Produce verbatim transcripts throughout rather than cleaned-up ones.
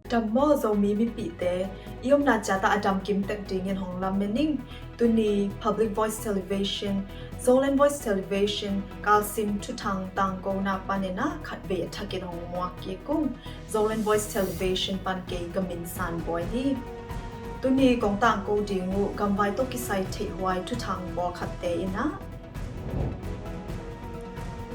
Dam maw Zomi mipihte, i omna ciat ah a damkim tek dingin hong lamen ing. Tuni Public Voice Television, Zoland Voice Television, Kalsim thuthang tangkona panin ah khatvei a thakin hong muak kik ung. Zoland Voice Television pan kei ka min San Bawi hi. Tuni kong tangko ding uh gamvai tawh kisai theihhuai thuthang pawlkhatte in ah,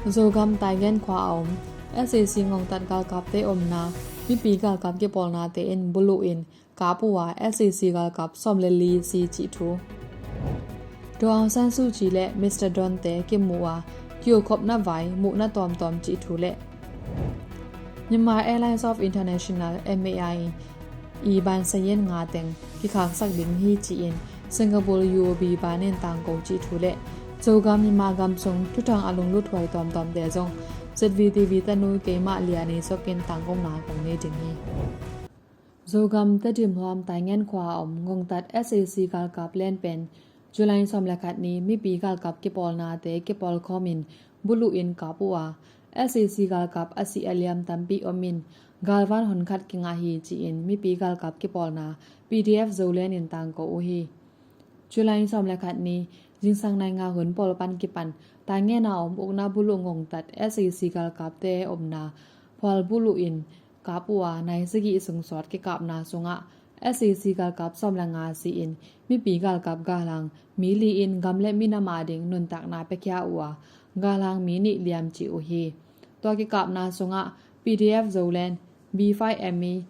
Zogam Taingen khua a om S A C ngongtat galkapte omna mipi galkap kipawlnate in buluh in kap uh a, S A C galkap sawm le li si cih thu. Daw Aung San Suu Kyi le Mister Don te kimuh a, kiukhopna vai muhna tawmtawm cih thu le Myanmar Airlines of International, M A I, i ban sayen nga teng kikhaksak ding hi ci-in Singapore U O B ban in tangko cih thu le Zogam Myanmar gam sung thuthang a lunglut huai tawmtawmte zong Z V T V tanu keimah Lia Nei Sok in tangkona kong nei ding hi. Zogam Tedim Huam Taingen khua a om ngongtat S A C galkap len pen July sawm le khat ni mipi galkap kipawlnate kipawlkhawm in buluh in kap uh a, S A C galkap a sih a liam tampi om in galvan honkhat kingah hi ci-in mipi galkap kipawlna P D F Zoland in tangko uh hi. July sawm le khat ni zingsang nai nga hun pawl pan kipan Taingen a om ukna buluh ngongtat S A C galkapte omna phual buluh in kap uh a, nai sagih sung sawt kikapna sungah S A C galkap sawm le nga si-in mipi galkap galhang mi li in gam le minam ading nuntakna piakhia uh a, galhang mi nih liam ci uh hi. Tua kikapna sungah P D F Zoland, B five M E,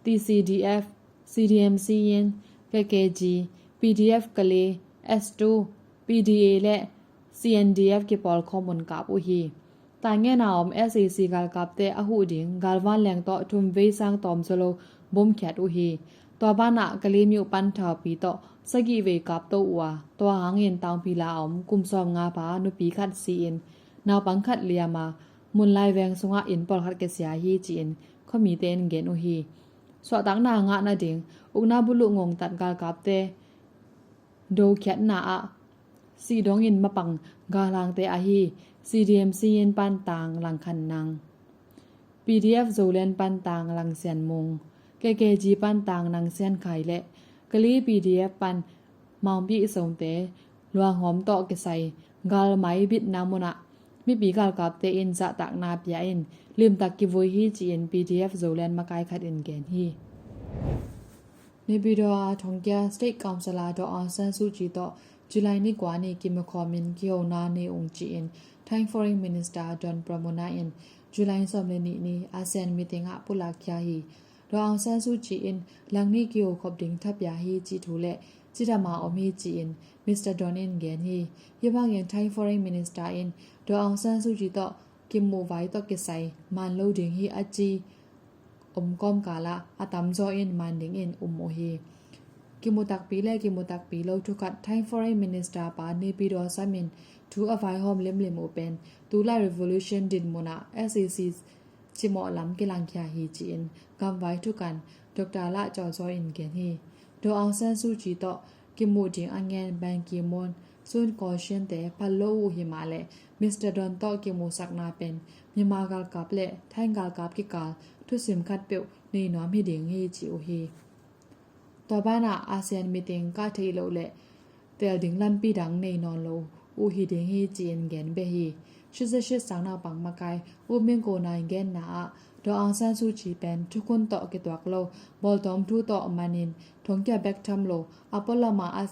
T C D F, C D M C in, K K G, P D F Kale, S two, P D A le C N D F kipawlkhawm un kap uh hi. Taingen a om S A C galkapte a huh ding galvan leng tawh thum vei sang tawm zaw lo bomkhiat uh hi. Tua banah Kale myo pan thaupi tawh sagih vei kapto uh a, tua hangin Taungphila a om kum sawm nga pha nupi khat si-in naupang khat liam a, Munlai veng sungah inn pawlkhat kisia hi ci-in khuamite in gen uh hi. Suahtakna ngah nading ukna buluh ngongtat galkapte dokhiatna ah sih dongin mapang galhangte ahi C D M C in pan Tang Lang Khan Nang, P D F Zoland pan Tang Lang Sian Mung, K K G pan Tang Nang Sian Khai le Kale P D F pan Maung Pyi Song te luanghawm tawh kisai galmai bitna munah mipi galkapte in zahtakna pia in limtak kivui hi ci-in P D F Zoland makai khat in gen hi. Naypyidaw a thongkia State Council a Daw Aung San Suu Kyi tawh July ni kua ni kimukhawmin kihona nei ung ci-in Thai Foreign Minister Don Pramona in July sawm le nih ni ASEAN meeting ah pulakkhia hi. Daw Aung San Suu Kyi in langni kihokhop ding thapia hi cih thu le cidam a om hi ci-in Mister Don in gen hi. Hih bangin Thai Foreign Minister in Daw Aung San Suu Kyi tawh kimuh vai tawh kisai man lo ding hi a ci om kawmkal ah a tamzaw in man dingin um uh hi. Kimu takpi le kimu takpi lo thukhat Thai Foreign Minister pa Naypyidaw samin thu a vaihawm limlim uh pen tulai revolution dinmun ah S A C cimawh lam kilangkhia hi ci-in gamvai thukan Doctor Lah Caw Zaw in gen hi. Daw Aung San Suu Kyi tawh kimuh ding a ngen Ban Ki-moon, Sun Koshin te phal lo uh hi mah leh Mister Don tawh kimuhsakna pen Myanmar galkap le Thai galkap kikal thusim khatpeuh nei nuam hi ding hi ci uh hi. Tua banah ASEAN meeting kah theih loh le tel ding lampi dang nei nawn lo uh hi ding hi ci-in gen beh hi. Shit za shit sang naupang makai U Myint Kyaw Naing genna ah Daw Aung San Suu Kyi pen thukhun tawh kituak lo, bawltawm thu tawh manin thongkia bek tham lo, a pualam ah a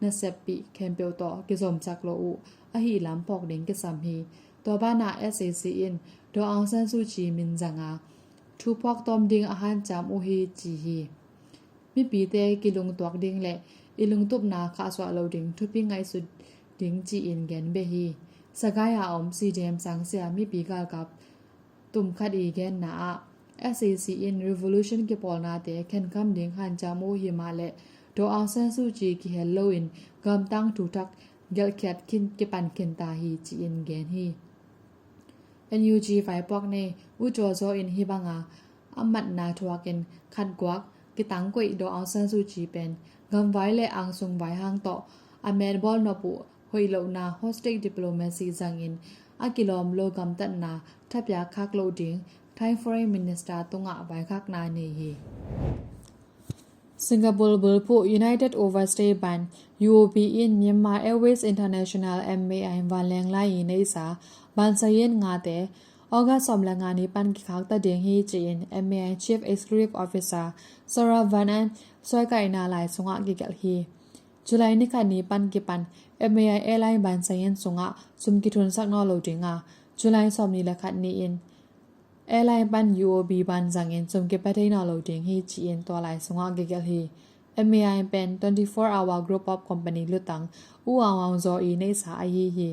naseppih khempeuh tawh kizomsak lo uh ahih lam phawk ding kisam hi. Tua banah S A C in Daw Aung San Suu Kyi min zanga thu phuak tawm ding a hanciam uh hi ci hi. Mipite kilungtuak ding le i lungtupna khahsuah lo ding thupi ngaihsut ding ci-in gen beh hi. Sagaing a om C D M sangsia mipi galkap tumkhat i genna ah S A C in revolution kipawlnate khenkham ding hanciam uh hi mah leh Daw Aung San Suu Kyi kihel loin gamtang thuthak gelhkhiat khin kipan khin ta hi ci-in gen hi. N U G vaipuak nei U Kyaw Zaw in hih banga a matna thuakin khatguak kitangkoih Daw Aung San Suu Kyi pen gamvai le angsung vai hang tawh a metbawl nop uh hoih lohna hostage diplomacy zangin a kilawm lo gamtatna thapiak khak loh ding Thai Foreign Minister tungah vaikhakna nei hi. Singapore bulphuh United Overstay Band, U O B, in Myanmar Airways International, M A I, vanleng lai i neihsa bansayen ngate August sawm le nga ni pan kikhakta ding hi ci-in M A I Chief Executive Officer Saurabh Van An suaikaihna lai sungah kigelh hi. July ni khat ni pan kipan M A I airline bansayen sungah sum kithunsak nawn lo ding a, July sawm ni le khat ni-in airline pan U O B ban zangin sum kipia thei nawn lo ding hi ci-in tua lai sungah kigelh hi. M A I pen twenty-four hour group of company lutang U Aung Aung Zaw i neihsa ahi hi.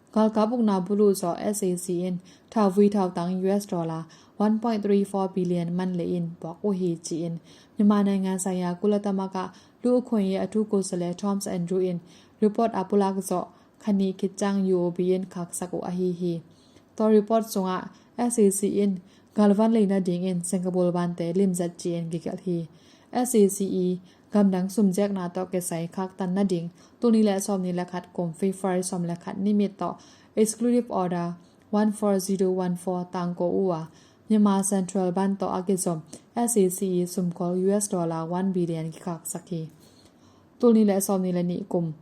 Galkap ukna buluh zawh S A C in thauvui thautang U S dollar one point three four billion man le in puak uh hi ci-in Myanmar naingan saya kulatamaka luh khoi a thu kusale Thomas Andrew in report a pulak zawh khani khit ciang U O B in khaksak uh ahi hi. Tua report sungah S A C in galvan lei nadingin Singapore bante limzat ci-in kigelh hi. S A C i gamdang sumzekna tawh kisai khaktan nading tul ni le sawm ni le khat kum February sawm le khat nimit tawh Executive Order one four zero one four tangko uh a, Myanmar Central Bank tawh a kizom S A C i sumkol U S dollar one billion kikhaksak hi. Tul ni le sawm ni le nih kum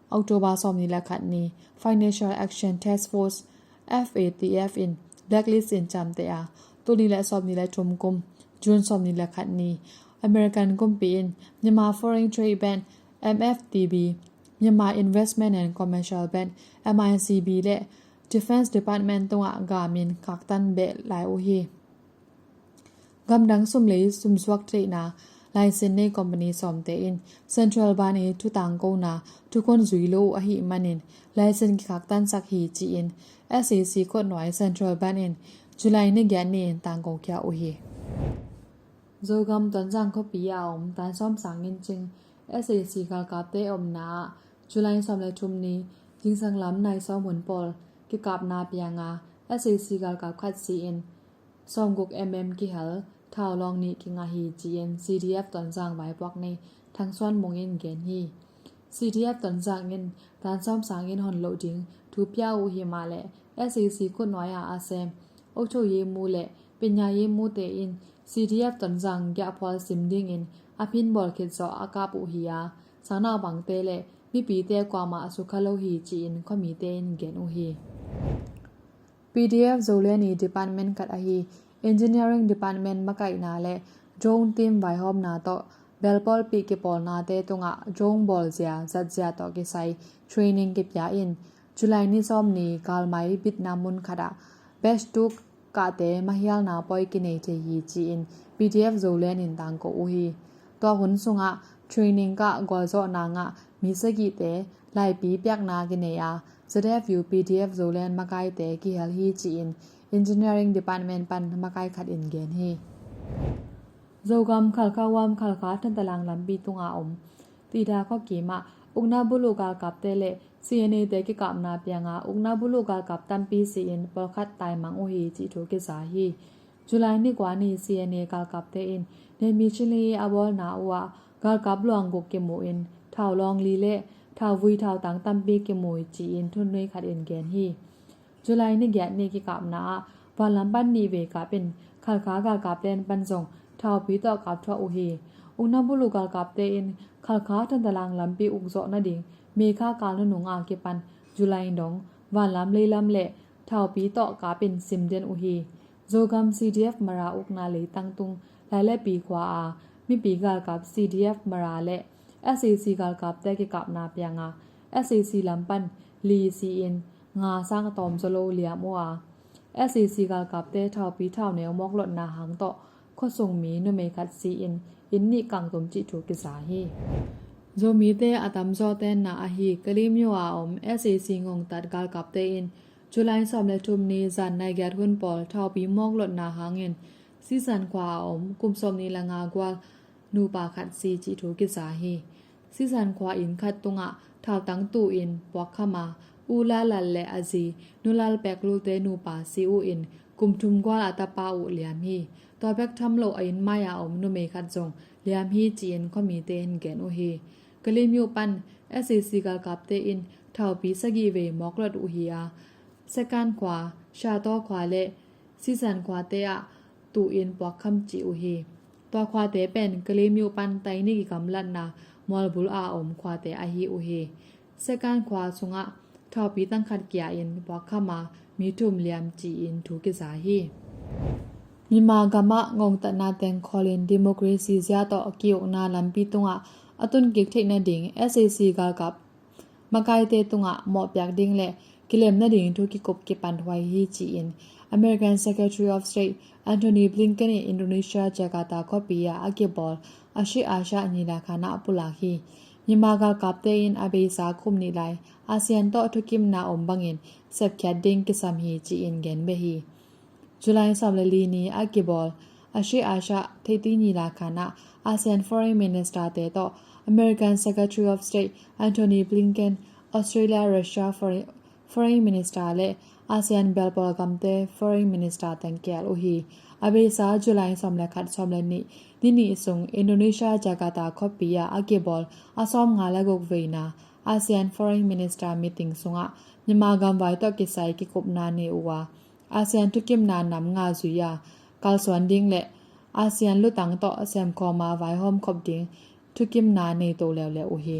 October sawm ni le khat ni Financial Action Task Force, F A T F in blacklist in ciamteh a, tul ni le sawm ni le thum kum June sawm ni le khat ni American kumpi in Myanmar Foreign Trade Bank, M F T B, Myanmar Investment and Commercial Bank, M I C B, le Defense Department tungah gamin khaktan beh lai uh hi. Gamdang sumlei sumsuak theihna license nei company sawmte in Central Bank i thutangkona thukhun zui lo uh ahih manin license kikhaktansak hi ci-in S A C khuatnuai Central Bank in July ni giat ni-in tangkokhia uh hi. Zogam Tonzang khuapi a om Tan Sawm Sang Ngin Cing, S A C galkapte omna ah July sawm le thum ni zingsang lam nai sawm hun pawl kikapna pianga S A C galkap khat si-in sawmguk M M kihel thau lawng nih kingah hi ci-in C D F Tonzang vaipuak nei Thang Suan Mung in gen hi. C D F Tonzang in Tan Sawm Sang in hon loh ding thu pia uh hi mah leh S A C khutnuai ah a sem အုပ်ချုပ်ရေးမှူး le ပညာရေးမှူး te in C D F Tonzang giahphual sim dingin a phin bawl khit zawh a kap uh hi a, sangnaupangte le mipite kuamah a sukha lo hi ci-in khuamite in gen uh hi. P D F Zoland i department khat ahi Engineering Department makaihna le drone team vaihawmna tawh belpawlpih kipawlnate tungah drone bawlzia zatzia tawh kisai training kipia in July ni sawm ni galmai bitna mun khatah batch two kahte mahialna pawi kinei thei hi ci-in P D F Zoland in tangko uh hi. Tua hun sungah training kah gualzawhna ngah mi sagihte laipi piakna kinei a, Z F U P D F Zoland makaite kihel hi ci-in Engineering Department pan makai khat in gen hi. Zogam Khalkha Wam Khalkha Thantalang lampi tunga om Tida khuakim ah ukna buluh galkapte le C N A te kikapna pianga ukna buluh galkap tampi si-in pawlkhat taimang uh hi cih thu kiza hi. July ni kua ni C N A galkapte in Nemi Chili a bawlna uh ah galkap luang guk kimu in thau lawng li le thau vui thau tang tampi kimu hi ci-in thunui khat in gen hi. July ni giat ni kikapna ah vanlam pan nih vei kap in Khalkha galkap len pan zong thaupi tawh kap thuah uh hi. Ukna buluh galkapte in Khalkha Thantalang lampi ukzawh nading May kha kal nunung a kipan July dong vanlam leilam le thaupi tawh kap in simden uh hi. Zogam C D F Mara ukna leitang tung Lailepi khua a mipi galkap C D F Mara le S A C galkapte kikapna pianga S A C lam pan li si-in nga sang a tawm zaw lo liam uh a, S A C galkapte thaupi thauneu mawklotna hang tawh khuasung mi numei khat si-in inn nih kangtum cih thu kiza hi. Zomite a tamzaw tenna ahi Kalimyo a om S A C ngongtat galkapte in July sawm le thum ni zan nai giat hun pawl thaupi mawklotna hangin Sisan khua a om kum sawm ni le nga gual nupa khat si cih thu kiza hi. Sisan khua inn khat tungah thautang tu-in puakkham a, U Lal Lal le a zi Nu Lal Pek Lul te nupa si uh in kum thum gual a tapa uh liam hi. Tua bek tham lo a inn mai a om numei khat zong liam hi ci-in khuamite in gen uh hi. Kalimyo pan S A C galkapte in thaupi sagih vei mawklot uh hi a, Sekan khua, Shataw khua le Sisan khuate ah tu-in puakkham ci uh hi. Tua khuate pen Kalaymyo pan Tainiki gamlatna mualbul a om khuate ahi uh hi. Second khua sungah thawhpi tangkhat kia-in puakkham a mi thum liam ci-in thu kiza hi. Myanmar gamah ngongtatna teng khawlin democracy zia tawh ki-ukna lampi tungah a tunkik theih nading S A C galkap makaite tungah mawhpiak ding le kilem nading thu kikup kipan huai hi ci-in American Secretary of State Antony Blinken in Indonesia Jakarta khuapi ah a kibawl Asia Asia nilakhan ah pulak hi. Myanmar galkapte in a beisa kum nih lai ASEAN tawh thukimna om bangin sepkhiat ding kisam hi ci-in genbeh hi. July sawm le li ni a kibawl Asia Asia theihti nilakhan ah ASEAN Foreign Minister te tawh American Secretary of State Antony Blinken, Australia, Russia Foreign, Foreign Minister le ASEAN belpawl gamte Foreign Minister teng kial uh hi. A beisa July sawm le khat, sawm le nih, ni nih sung Indonesia Jakarta khuapi ah a kibawl a sawm nga le guk veina ASEAN Foreign Minister meeting sungah Myanmar gamvai tawh kisai kikupna nei uh a, ASEAN thukimna nam nga zui a kalsuan ding le ASEAN lutang tawh semkhawm a vaihawm khop ding thukimna nei to leuleu uh hi.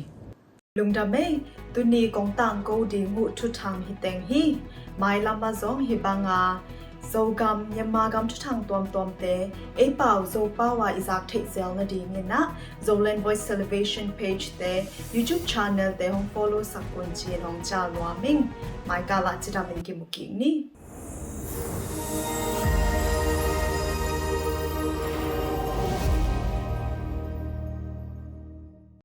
Lungdam ei, tuni kong tangko ding uh thuthang hi teng hi. Mailam ah zong hi banga Zogam, Myanmar gam thuthang tuamtuamte ei pau Zopau ah i zak theih zel nadingin ah Zoland Voice Television page te, YouTube channel te hong follow sak un ci-in hong cia nuam ing. Maikal ah cidam in kimu kik ni.